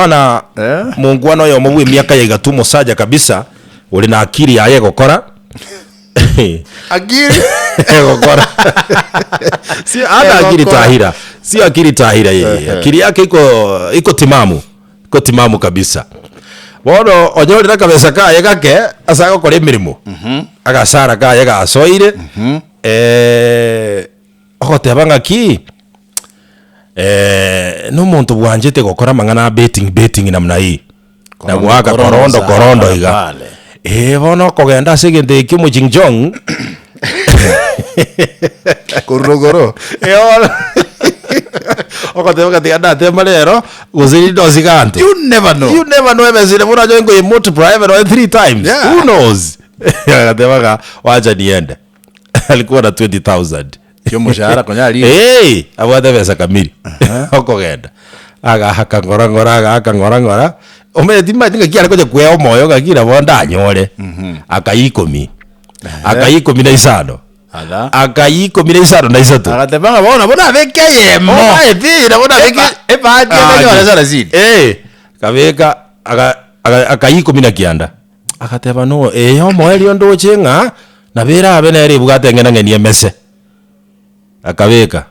Bwana Eh? mongwana oyomo bwa emiaka ya igatu omosacha kabisa ore na akili yaye egokora Akili. egokora si ana akili Egokora. tahira sio akili tahira yeye akili yake iko iko timamu iko timamu kabisa bono onyorire akabesa kaye gake ase agokora emeremo agasara kaye gasoire eh, ogoteba ng'aki nomonto bwanchete gokora amang'ana a betting betting namna hii, na Korondo, goaka korondo korondo za korondo hapa na iga. pale. Eh, bono okogenda ase egento ekio omochingchong Korwa rogoro. Eh, bono ogoteba ng'a tiga ndatema rero gose rinde osigante. You never know. You never know ebesa ere buna onye nkoyemultiply ebe nonye three times. Yeah. Who knows? Agateba ng'a wacha niende. Alikuwa na 20,000. Kiomoshahara konya aria. Hey, abwate ebesa kamiri okogenda agahaka ng'ora ng'ora agahaka ng'ora ng'ora omanyete timanyeti ng'aki are konya kwea omoyo ng'aki nabo ndanyore akayia ikomi akayia ikomi na isano Ala. akayia ikomi na isano na isato Agateba ng'a bono nabo nabeke eyemo. Omaeti nabo nabeke Eba- ebahati ende nyore sarasini. Eh, kabeka aga- aga- akayia ikomi na kianda Agateba, No, eye omoerio ndoche ng'a nabo erabe nere ebwate eng'enang'eni emese. Akabeka,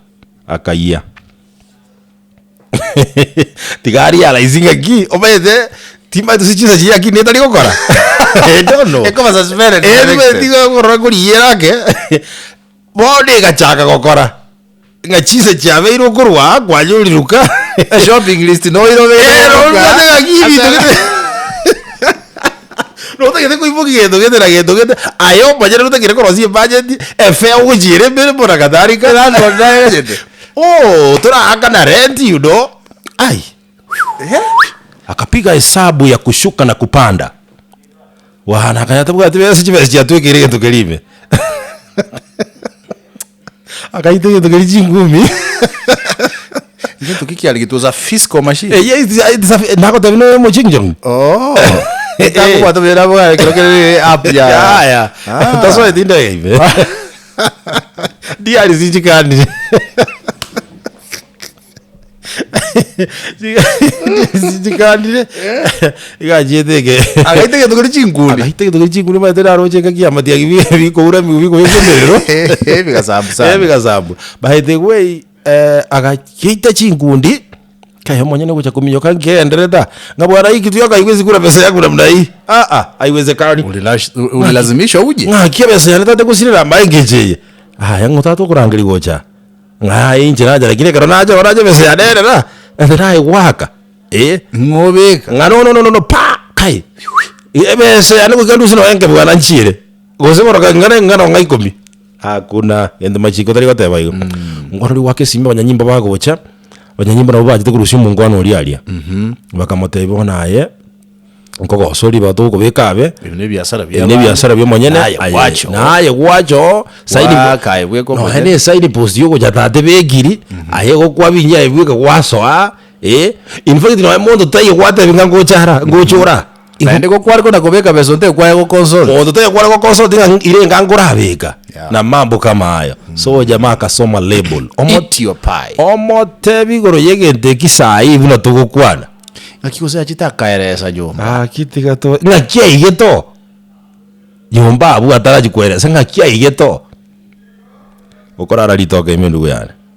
akayia. Tiga arealise ng'aki, omanyete timanyete ase chinsa chiria akini etari gokora. I don't know. Ekoba suspended Eh, the next timanyeti igo okorora nkorigiera ake, bono egachaka gokora. Ng'a chinsa chiabeire okorwa aa kwanyoriruka. Shopping list noirobeire Eh, goka. norobwate ng'aki ebinto gete. Notagete koimokia gento gete na gento gete, aye omonyene notagete korosia ebudget, efare ogochiera emeremo na kadhalika. Landlord naye gachete. Oh, toraakana rent you know. Ai. Akapiga hesabu ya kushuka na kupanda. Bwana akanya tabwati besa chibesa chiatwekeire egento keria ime. Akaita egento keria chingumi. Egento ki kiare it was a fiscal machine. Eh, yes, it's a- it's a- nagotebia noyo omochingjong. Oh. Etakobwata buya nabo ekero kere app ya. Yaya. Ah. Tasoeti ndege ime. Diari sinchikanire. Sinchikanire. Igachiete eke. Agaita egento keria chinkundi. Agaita egento keria chinkundi omanyete naroche engaki ya amatiang'i bi- bikoura emigu bikobeka emerero. Ebigasambu sana. Ebigasambu. By the way, eh, agachiita chinkundi, kaye omonyene ogocha kominyoka nkigenderete aa, ng'a bwana hii kitu yako haiwezi kula pesa yangu namna hii, ah ah, haiwezekani. Ulilash- Ulilazimishwa uje. Ng'aki ebesa yane tate gosirera amae engencho eye, aya ng'o tata okorangeria gocha aa, ng'a aye inche nacha lakini ekero nacha bono nacha ebesa yane erera, ere nayegoaka eh. Ng'o obeka. Ng'a no no no no no pa! Kai, ebesa yane goika ndusie nonya enke bwana nchiere, gose bono ng'ana eng'ana ng'a ikomi. Hakuna gento machiko tari goteba igo. Nkorori goaka esimi abanyanyimbo bagocha, abanyanyimbo nabwo bachete korusia omongwana oria aria. Bakamotebia bono aye, nkogosoria igo togokobeka abe, Ebi ne ebiasara ebi ne ebiasara bia omonyene, Naye aye gwacha oo. naye gwacha oo, sign po- Goaka aye bweka nonya omonyene. na esign post ya ogocha tata ebekiri, aye gokwa binyia aye bweka gwasoa, eh, in fact nonya monto taiyo gwatebi ng'a ngocha ara, ngocha ora. Igo Naende gokware kona kobeka besa onte kwaye goconsult. Monto taiyo kware goconsult ng'a irenga nkorabeka Yeah. na mambo kama hayo. So jamaa akasoma label. Omo- Eat your pie. Omotebi igoro y'egento eki saii buna togokwana. Ng'aki gose achete akaeresa nyomba. Gaki tiga to ng'aki aigete oo nyomba abwo atarachi koeresa ng'aki aigete oo. Okorara ritoke ime ndugu yane.